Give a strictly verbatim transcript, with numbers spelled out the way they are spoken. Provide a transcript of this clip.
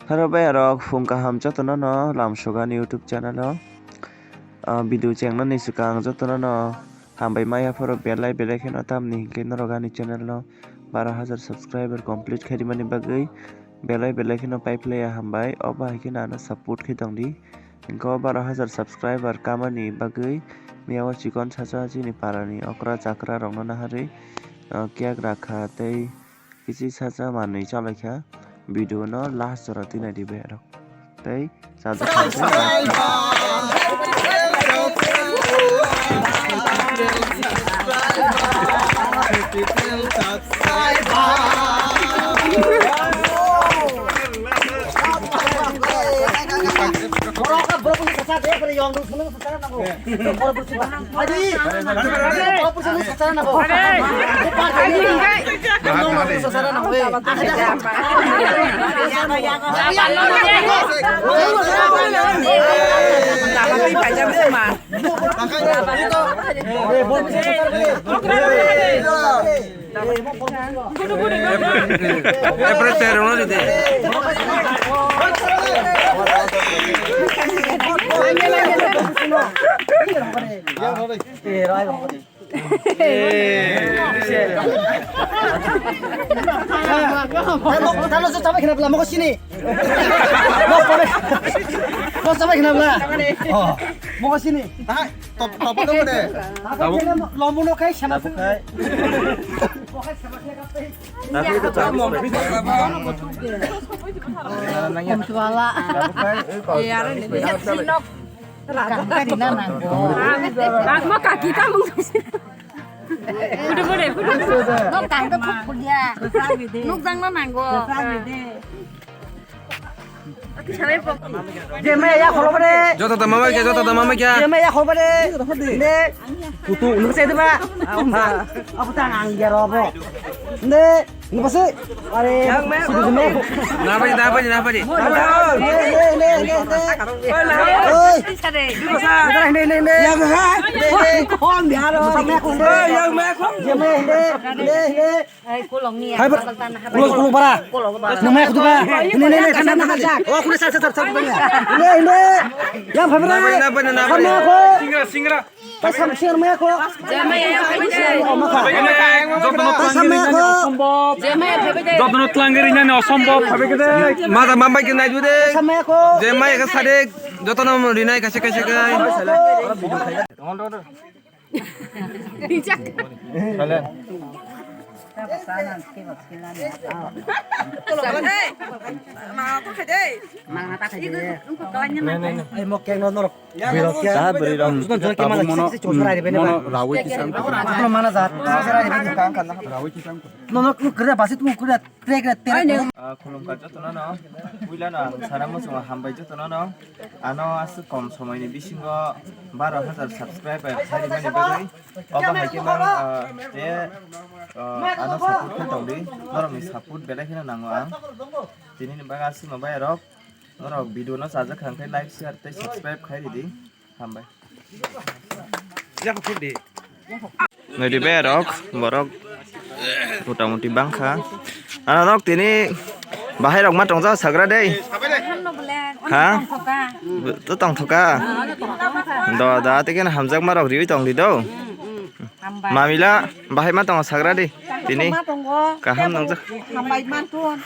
Hello bai rok, phung kaham jotono no Lamsogani YouTube channel o. Ah, video chengnani swkang jotono no hambai maya phoro belai belai kheno, tamni hinkhe norok ani channel no baro hajar subscriber complete khaimani bagwi belai belai kheno paiphlaiya hambai. Obo hai kheno ano support khai tongdi. Hinkhe o baro hajar subscriber kamani bagwi miyao chikon sacha chini parani okra chakra rokno naharwi, ah, cake rakha tei kichi sacha manwi chalaikha. Video no last jora twi naidi bai rok. Tei chajak kha. Talo se chabai khna bla moko sini. Moko chabai khna bla. Oh, moko sini. Hai, top top to de. Lomo no khai sama khai. Wala. Yar ni. Sinok. Kari na nanggo. Agma kaki ta mung. Photo, photo, photo. Nok tang to khuk khuk ya. Nuk jang no nanggo. Joto tama mai kya, joto tama mai kya. Jemaya khobare. Ne. Kutu nuk se deba. Abu tang ang ya robo. Ne. Nubase, are, sudu dume. Nabari, nabari, nabari. Le, le, le, le, le. Oi. Le, le. Yang me ko. Le, le. Hai, ber. Kulung, kulung bara. Nang me ko ba. Ne, ne, ne, sana, sana. Oh, kule, sana, sana, sana. Le, le. Yang phabra. Nabari, nabari, nabari. Sama ko. Singra, singra. Pasam sir maya ko. Jemaya ya, pasam maya ko. Jemaya, jemaya. Jotono tlangi rinani osombob. Mada mambai ke nai dude. Pasam maya ko. Jemaya ke sade jotono rinai kaise kaise kai. Bijak. Ai mo keng no norok. Saha bwrwi rok. Tabuk mono, mono rawi kisa wngkha. Rawi kisa wngkha. Nono kwrwi basi tumo kwrwi trek trek trek. Ah, khulumkha jotono no. Puila no ang sana muchungo hambai jotono no. Ano aswk kom somoini bisingo baro hajar subscriber khaimani bagwi. Obo hai khe mang, ah, je, ah, ano support khe tongdi. Norokni support belai kheno nango ang. Tinini bagwi aswkno bayarok. Norok video no chajak kha hwnkhe like, share tei subscribe khai ridi. Hambai. Naidi bayarok, borok mota moti bangkha. Anorok tini bahai rok ma tongja sagra dei. Ha? To tongthoka. Do da tei khe hamjakma rok riwi tongdi do. Mamila bahai ma tongo sagra dei. Tini kaham nongjak. Hambai mantun.